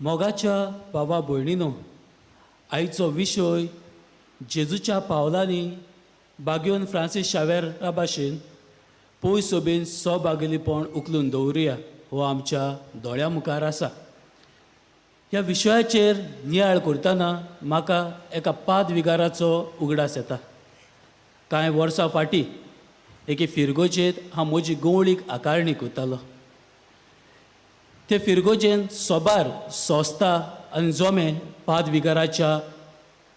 मोगाच्या भावा भयणीनो, आयचो विशय जेजूच्या पावलांनी बागयोन फ्रांसीस शावेरा भाशेन पयस सोबेन सोबागेलीपण उखलून दवरुया हो आमच्या दोळ्या मुखार आसा. ह्या विशयाचेर नियाळ करतना म्हाका एका पाद विगाराचो उगडास येता. कांय वर्सां फाटीं एके फिरगोजेंत हांव म्हजी गवळीक आकारणी करतालो. ते फिरगोजेन सोबार सोस्ता आनी जोमे पाद विगाराच्या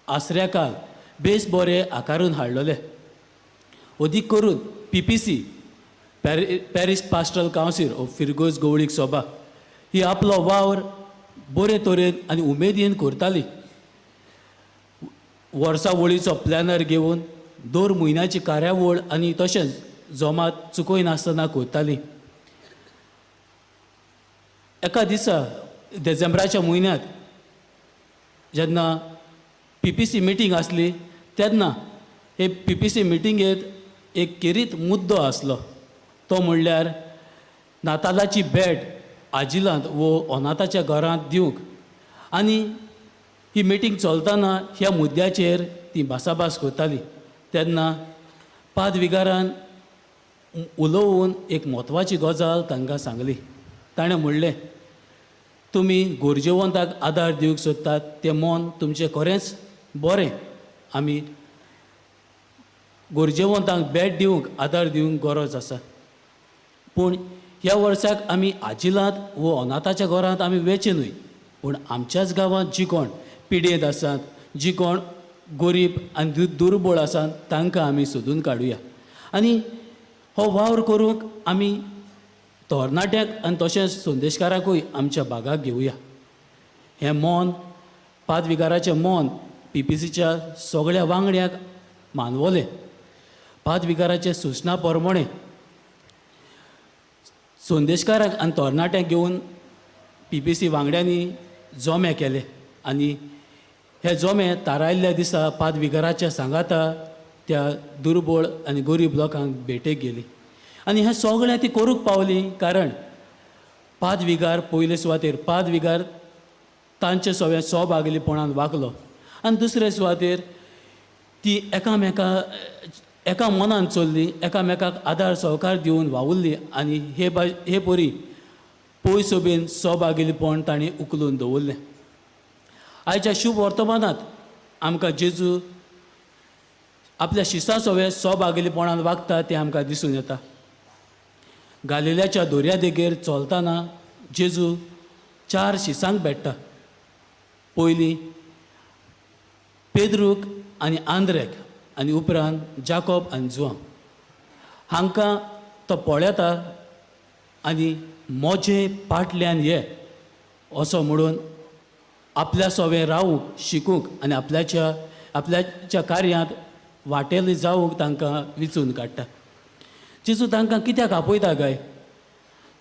आसऱ्याकाल बेस बरे आकारून हाडलेले. अदीक करून P P C parish pastoral council हो फिरगोज गवळीक सोबा ही आपलो वावर बरे तरेन आनी उमेदीन करताली. वर्सावळीचो प्लॅनर घेवन दर म्हयन्याची कार्यावळ आनी तशेंच जोमात चुकयनासतना करताली. एका दिसा डिसेंबराच्या म्हयन्यांत जेन्ना पी पी सी मिटींग आसली तेन्ना हे पी पी सी मिटिंगेंत एक खेरीत मुद्दो आसलो, तो म्हणल्यार नातालाची भेट आजिलांत वो अनाथाच्या घरांत दिवंक. आनी ही मिटींग चलतना ह्या मुद्द्याचेर ती भासाभास करताली. तेन्ना पाद विगारान उलोवन एक म्हत्वाची गजाल तांकां सांगली. ताणें म्हणलें, तुमी गरजेवंताक आदार दिवंक सोदतात तें मन तुमचें खरेंच बरें. आमी गरजेवंतांक भेट दिवंक आदार दिवंक गरज आसा, पूण ह्या वर्साक आमी आजिलांत वो अनाथाच्या घरांत आमी वेचें न्हय, पूण आमच्याच गांवांत जी कोण पिडेंत आसात, जी कोण गोरीब आनी दुर्बळ आसात तांकां आमी सोदून काडुया आनी हो वावर करूंक आमी तरणाट्यांक आनी तशेंच संदेशकाराकूय आमच्या भागाक घेवया. हें मन पादविगाराचें मन पी पी सीच्या सगळ्या वांगड्यांक मानवलें. पादविगाराचे सुचना प्रमाणें संदेशकाराक आनी तरणाट्यांक घेवन पी पी सी वांगड्यांनी जोमे केले आनी हे जोमे थारायल्ल्या दिसा पादविगाराच्या सांगाता त्या दुर्बळ आनी गरीब लोकांक भेटेक गेली. आनी हें सगळें ती करूंक पावली कारण पादविगार पयले सुवातेर पादविगार तांचे सगळें सोबागेलीपणान वागलो आनी दुसरे सुवातेर ती एकामेका एका मनान चल्ली, एकामेकाक आदार सहकार दिवन वावुरली आनी हे बा हे परी पयस सोबेन सोबागेलीपण तांणी उखलून दवरलें. आयच्या शुभ वर्तमानांत आमकां जेजू आपल्या शिसां सवें सोबागेलीपणान वागता तें आमकां दिसून येता. गालिल्याच्या दर्या देगेर चलतना जेजू चार शिसांक भेट्टा. पयलीं पेद्रूक आनी आंद्रेक आनी उपरांत जाकोब आनी जुवांव हांकां तो पळयता आनी म्हजे पाटल्यान ये असो म्हणून आपल्या सोवें रावूंक शिकूंक आनी आपल्याच्या आपल्याच्या कार्यांत वाटेल जावंक तांकां विचून काडटा. जेजू तांकां कित्याक आपयता काय?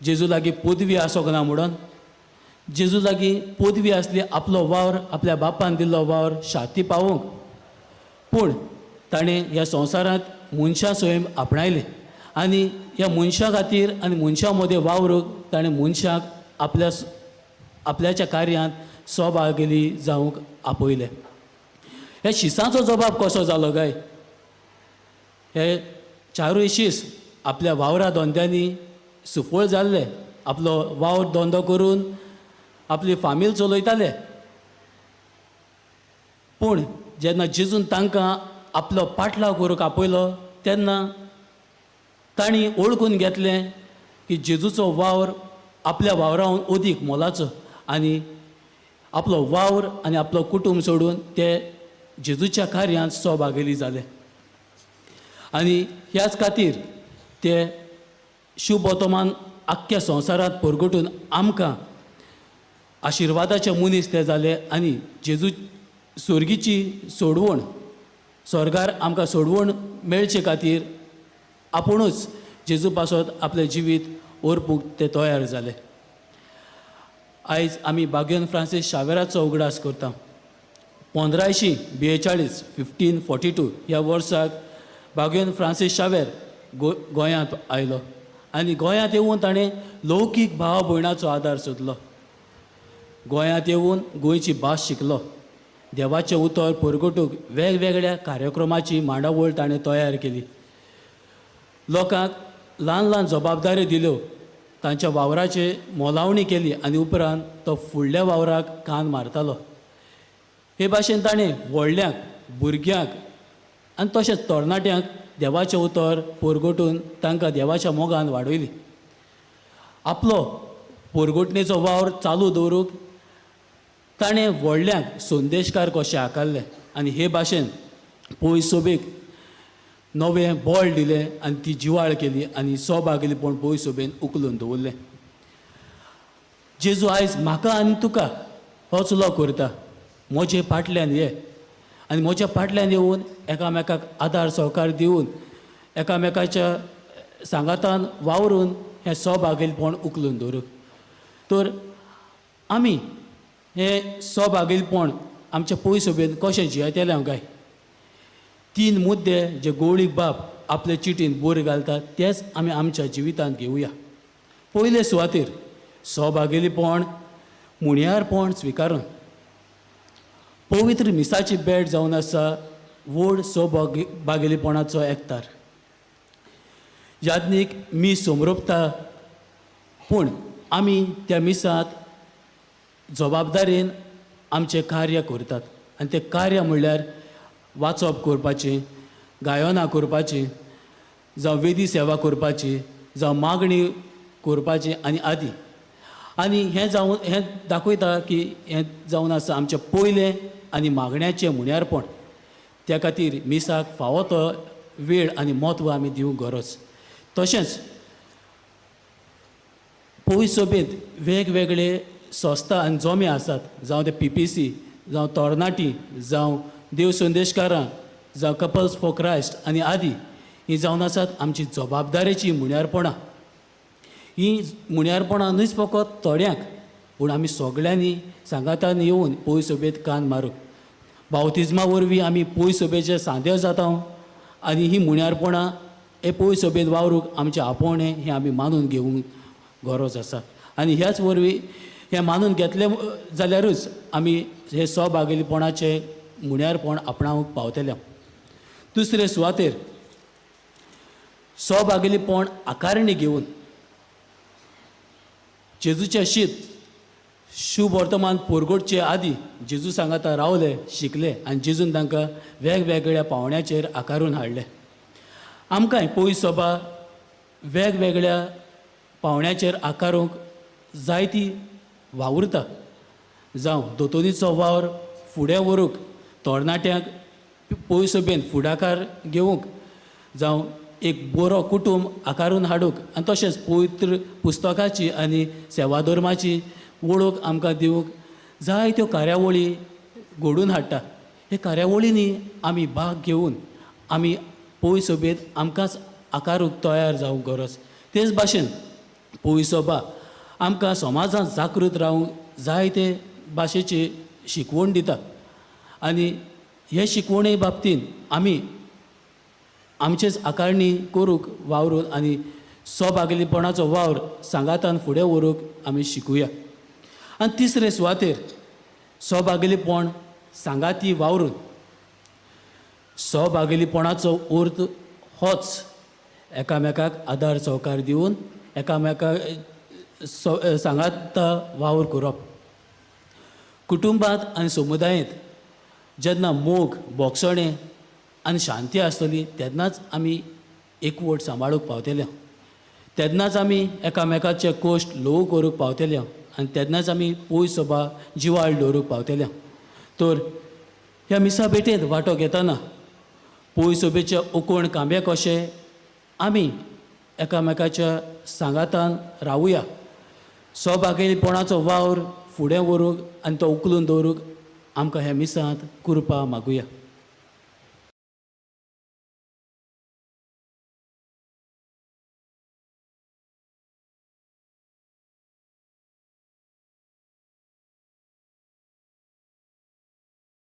जेजू लागीं पदवी आसोंक ना म्हणून? जेजू लागीं पदवी आसली आपलो वावर आपल्या बापान दिल्लो वावर शाती पावोवंक, पूण ताणें ह्या संवसारांत मनशां स्वयं आपणायलें आनी ह्या मनशां खातीर आनी मनशां मदें वावरूंक ताणें मनशांक आपल्या आपल्याच्या कार्यांत सहभागी जावंक आपयलें. ह्या शिसांचो जबाब कसो जालो काय? हे चारूय शीस आपल्या वावरा धंद्यांनी सुफळ जाल्ले, आपलो वावर धंदो करून आपली फामील चलयताले. पूण जेन्ना जेजून तांकां आपलो पाटलाव करूंक आपयलो तेन्ना तांणी वळखून घेतलें की जेजूचो वावर आपल्या वावराहून अदीक मोलाचो आनी आपलो वावर आनी आपलो कुटूंब सोडून ते जेजूच्या कार्यांत सहभागी जाले. आनी ह्याच खातीर ते शुभ वर्तमान आख्ख्या संवसारांत परगटून आमकां आशिर्वादाचे मनीस ते जाले आनी जेजू सोर्गीची सोडवण स्वर्गार आमकां सोडवण मेळचे खातीर आपुणूच जेजू पासत आपलें जिवीत ओरपूंक ते तयार जाले. आयज आमी बागेन फ्रांसीस शावेराचो उगडास करता. 1542, 1542 ह्या वर्साक बागेन फ्रांसीस शावेर गोंयांत आयलो आनी गोंयांत येवन ताणें लौकीक भाव भयणाचो आदार सोदलो. गोंयांत येवन गोंयची भास शिकलो. देवाचें उतर परगटूंक वेगवेगळ्या कार्यक्रमाची मांडावळ ताणें तयार केली. लोकांक ल्हान ल्हान जबाबदाऱ्यो दिल्यो, तांच्या वावराचे मोलावणी केली आनी उपरांत तो फुडल्या वावराक कान मारतालो. हे भाशेन ताणें व्हडल्यांक, भुरग्यांक आनी तशेंच तरणाट्यांक देवाचें उतर परगटून तांकां देवाच्या मोगान वाडयली. आपलो परगटणेचो वावर चालू दवरूंक ताणें व्हडल्यांक संदेशकार कशें आकारलें आनी हे भाशेन पयस सोबेक नवें बळ दिलें आनी ती जिवाळ केली आनी सोबागेलेपण पयस सोबेन उखलून दवरलें. जेजू आयज म्हाका आनी तुका होच उलो करता, म्हजे फाटल्यान ये आनी म्हज्या फाटल्यान येवन एकामेकाक आदार सहकार दिवन एकामेकाच्या सांगातान वावरून हें सोबागेलपण उखलून दवरूंक. तर आमी हें सोबागेलपण आमच्या पयस सोबेन कशें जियेतले हांव काय? तीन मुद्दे जे गौळीक बाप आपले चिटीन बोर घालता तेच आमी आमच्या जिवितांत घेवया. पयले सुवातेर सोबागेलीपण मुणयारपण स्विकारून पवित्र मिसाची भेट जावन आसा व्हड सोबागेलीपणाचो एकतार. याज्ञीक मीस समरोपता पूण आमी त्या मिसांत जबाबदारेन आमचें कार्य करतात आनी तें कार्य म्हणल्यार वाचप करपाचें, गायनां करपाचें, जावं वेदी सेवा करपाची, जावं मागणी करपाची आनी आदी. आनी हें जावन हें दाखयता की हें जावन आसा आमचें पयलें आनी मागण्याचें मुण्यारपण. त्या खातीर मिसाक फावो तो वेळ आनी म्हत्व आमी दिवंक गरज. तशेंच पयस सभेंत वेगवेगळे संस्था आनी जमे आसात, जावं ते पीपीसी, जावं तरणाटी, जावं देव संदेशकारां, जावं कपल्स फॉर क्रायस्ट आनी आदी, हीं जावन आसात आमची जबाबदारेची मुण्यारपणां. हीं मुण्यारपणां न्हूच फकत थोड्यांक, पूण आमी सगळ्यांनी सांगातान येवन पयस सभेंत कान मारूंक. बावतिज्मा वरवीं आमी पयस सभेचे सांदेव जाता आनी हीं मुण्यारपणां हे पयस सभेंत वावरूंक आमचें आपोवणें हें आमी मानून घेवंक गरज आसा. आनी ह्याच वरवीं हें मानून घेतलें जाल्यारूच आमी हे सोबागेलीपणाचें मुण्यारपण आपणावंक पावतले. दुसरे सुवातेर सोबागेलीपण आकारणी घेवन जेजूचें शीत शुभ वर्तमान परगटचे आदी जेजू सांगाता रावले, शिकले आनी जेजून तांकां वेगवेगळ्या पावण्याचेर आकारून हाडले. आमकांय पयस सभा वेगवेगळ्या पावण्याचेर आकारूंक जायती वावुरता. जावं दोतोनीचो वावर फुडें व्हरूंक, तरणाट्यांक पयस सभेन फुडाकार घेवंक, जावं एक बरो कुटूंब आकारून हाडूंक आनी तशेंच पवित्र पुस्तकाची आनी सेवाधर्माची वळख आमकां दिवंक जायत्यो कार्यावळी घडोवन हाडटा. हे कार्यावळींनी आमी भाग घेवन आमी पयस सभेंत आमकांच आकारूंक तयार जावंक गरज. तेच भाशेन पयस सभा आमकां समाजांत जागृत रावंक जायते भाशेची शिकवण दिता आनी हे शिकवणे बाबतींत आमी आमचेच आकारणी करूंक वावरून आनी सोबागेलीपणाचो वावर सांगातान फुडें व्हरूंक आमी शिकुया. आनी तिसरे सुवातेर सोबागेलीपण सांगाती वावरून. सोबागेलीपणाचो अर्थ होच एकामेकाक आदार सहकार दिवन एकामेकाक सांगाता वावर करप. कुटुंबांत आनी समुदायेंत जेन्ना मोग, बोगसणें आनी शांती आसतली तेन्नाच आमी एकवट सांबाळूंक पावतले, तेन्नाच आमी एकामेकाचे कोश्ट ल्हवू करूंक पावतले आनी तेन्नाच आमी पयस सभा जिवाळ दवरूंक पावतले. तर ह्या मिसा भेटेंत वांटो घेतना पयस सभेचे ओकोण कांबे कशे आमी एकामेकाच्या सांगातान रावुया. सोबागेलीपणाचो वावर फुडें व्हरूंक आनी तो उखलून दवरूंक आमकां ह्या मिसांत कृपा मागुया.